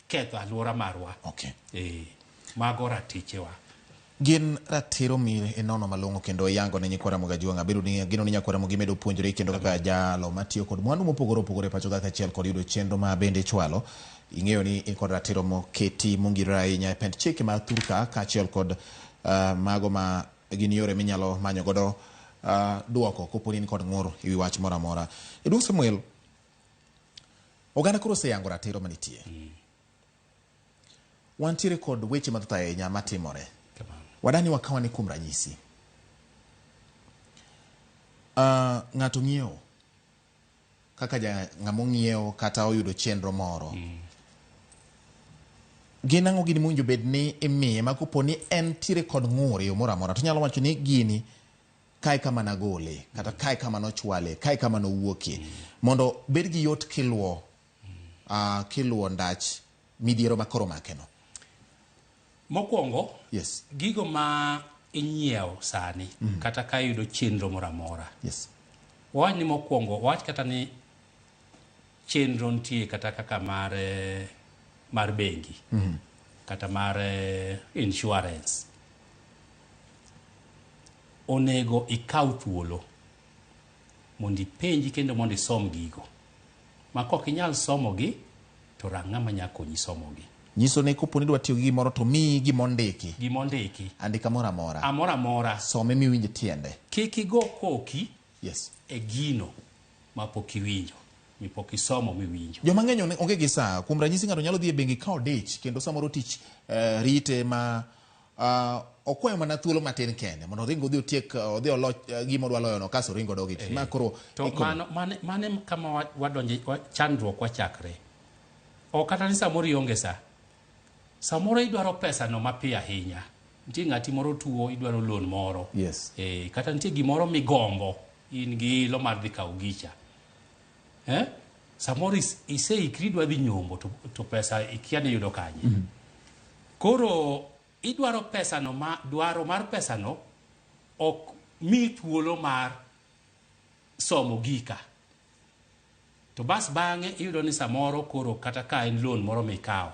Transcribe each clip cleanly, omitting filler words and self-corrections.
ketho alwora marwa. Okay. Mago ratichewa. Gin ratiro mi inono malong'o kendo iyango ne nyikwa Ramogi Ajwang'. Abedo ni ageno ni nyakwa Ramogi medo puonjore kendo kaka jalo matiyo kod mwandu mopogore opogore e pacho kaka achiel kod yudo chenro ma bende ichwalo. Ing'eyo ni in kod ratiro moketi mongirore ahinya e pend chike ma thurka kaachiel kod uh, mago ma gin yore minyalo manyo godo uh, duoko kopo ni in kod ng'ur e wi wach moro amora. Jaduong' Samuel, oganda koro oseyango ratiro manitie. Wantiere kod weche mathoth ahinya matimore. Wadani wakawa ni kuom ranyisi. Uh, ng'ato ng'iewo kaka ja ng'ama ong'iewo kata oyudo chenro moro. Gin ang'o gini mowinjo bed ni imiye ma kopo ni entiere kod ng'ur e yo moro amora to nyalo wacho ni gini kae kama nagole kata kae kama nochwale kae kama nowuokie mondo bed gi yot kiluwo uh, kiluwo ndach midhiero ma koro makeno. Mokwongo, Yes. gigo ma inyiewo sani kata ka iyudo chenro moro amora. Yes. Wawach ni mokwongo, wawach kata ni chenro nitie kata kaka mar, eh, mar bengi kata mar eh, insurance. Onego ikaw thuolo mondo ipenji kendo mondo isom gigo. Ma kok inyal somogi to rang ng'ama nya konyi somogi. Nyiso ni kopo ni idwa tiyo gi gimoro to miyi gima ondiki. Gima ondiki. Andika moro amora. Amoro amora. Some miwinj tiende. Kik igo koki Yes. e gino ma pok iwinjo, mipok isomo miwinjo. Joma ng'eny onge gi saa. Kuom ranyisi ng'ato nyalo dhi e bengi ka odich kendo samoro tich eh, rite ma uh, okwayo mana thuolo matin kende mondo oring odhi otiek uh, odhi olo uh, gima odwa loyono kasto oring odog e tich. Ma koro To ikono. mano mane, mane kama wadonje chandruok wachakre. Ok kata ni samoro ionge sa. Samoro idwaro pesa no mapiyo ahinya. Nitie ng'ati moro tuo idwaro loan moro. Yes. Eh, kata nitie gimoro migombo in gi ilo mar dhi kawo gicha. Eh? Samoro iseikri idwa dhi nyombo to pesa ikia ni iyudo kanye. Koro idwaro pesano ma dwaro mar pesano ok mi thuolo mar somo gika. To bas bang'e iyudo ni samoro koro kata ka en loan moro mikawo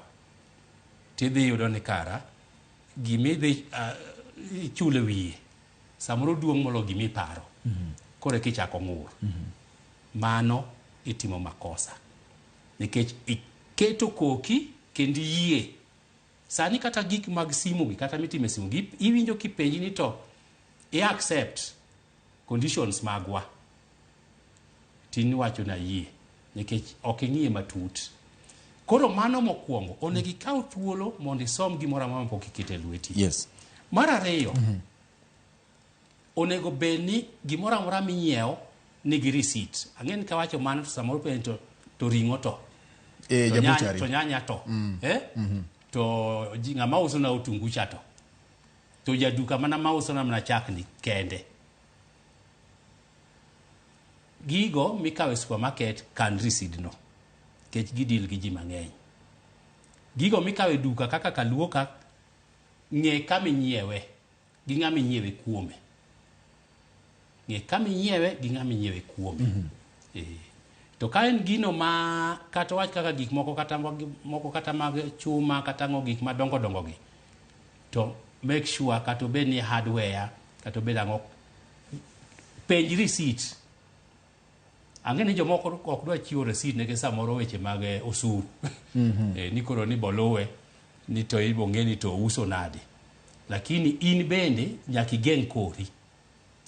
tidhi yudo ni kara gimidhi uh, ichulo e wiye samoro duong' molo gimiparo. Koro eka ichako ng'ur. Mano itimo makosa nikech iketo koki kendo iyie. Sani kata gik mag simu gi kata mitimo e simu gi iwinjo kipenji ni to i accept conditions magwa tin iwacho ni ayie nikech ok ing'iye matut. Koro mano mokwongo onego ikaw thuolo mondo isom gimoro amora mapok iketo e lweti. Yes. Mar ariyo, onego bed ni gimoro amora minyiewo nigi receipt. Ang'e ni kawacho mano to samoro penjo to, to ring'o to. E, to, nyanya, jabuchari. to nyanya to. Eh? To ji, ng'ama uso na otungu cha to. To jaduka mana ma uso na mana chak ni kende. Gigo mikawo e supermarket kan receipt no. Nikech gidil gi ji mang'eny. Gigo mikawo e duka kaka kaluoka ng'e kama inyiewe gi ng'ama inyiewe kuome. Ng'e kama inyiewe gi ng'ama inyiewe kuome. Eh. To ka en gino ma kata wach kaka gik moko kata moko kata mag chuma kata ang'o gik madongo dongo gi to make sure kata obed ni hardware kata obed ang'o penj receipt. Ang'e ni jomoko ok dwa chiwo receipt nikech samoro weche mag eh, osuru. Eh, ni koro ni boluwe ni to ibo ng'e ni to ouso nade. Lakini in bende nyaka igeng' kori.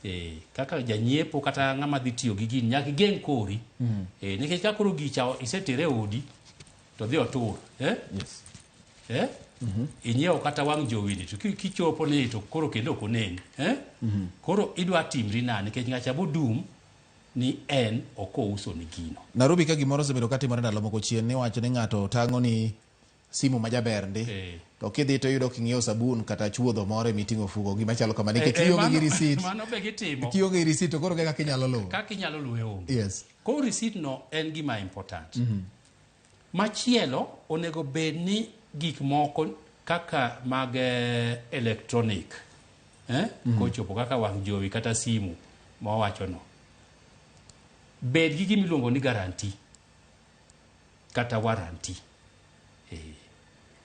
Eh, kaka janyiepo kata ng'ama dhi tiyo gi gini nyaka igeng' kori. Eh, nikech ka koro gicha isetere e odi to dhi otur. Eh? Yes. Eh? Inyiewo kata wang' jowi ni to kichopo ni to koro kendo ok onen. Eh? Koro idwa timri nade nikech ng'acha bo dum ni en ok ouso ni gino. Nairobi ka gimoro osebedo katimore ndalo moko chien niwacho ni ng'ato tang'o ni simu ma jaber ndi Eh. to kidhi to iyudo king'iewo sabun kata chuodho moro emiting'o ofuko gima chalo kama nikech Eh, eh, ionge gi mano- receipt Mano be gitimo. kionge gi receipt to koro kaka inyalo luwo Kaka inyalo luwe onge. yes Koro receipt no en gima important. Machielo onego bed ni gik moko kaka mag eh, electronic eh? Kochopo kaka wang' jowi kata simu ma wawacho no. Bed gi gima iluongo ni guarantee kata warranty. Eh.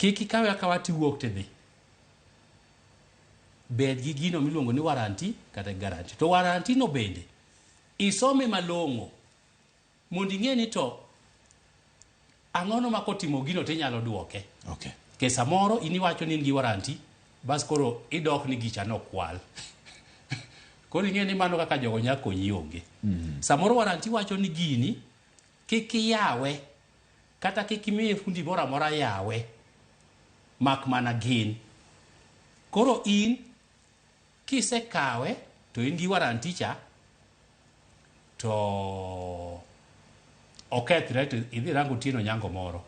Kik ikawe akawa tiwuok tidhi. Bed gi gino miluongo ni warranty kata guarantee. To warranty no bende isome malong'o mondo ing'e ni to ang'ono ma kotimo gino tinyalo duoke. Okay. Ke samoro in iwacho ni in gi warranty, bas koro idok ni gicha nokwal. Koro ing'e ni mano kaka jogo nya konyi onge. Samoro warranty wacho ni gini kik iyawe kata kik imiye fundi moro amora yawe mak mana gin. Koro in kisekawe to in gi warranty cha to okethre to idhi rango Otieno Nyango moro.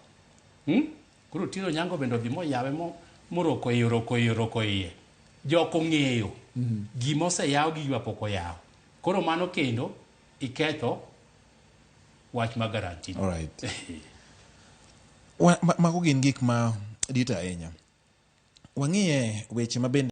Koro Otieno Nyango bende odhi moyawe moroko iye oroko iye oroko iye. Jok ong'eyo gima oseyaw gi gima pok oyaw. Koro mano kendo iketho wach mar guarantee. All right. Mago gin gik ma dito ahinya. Wang'iye weche ma bende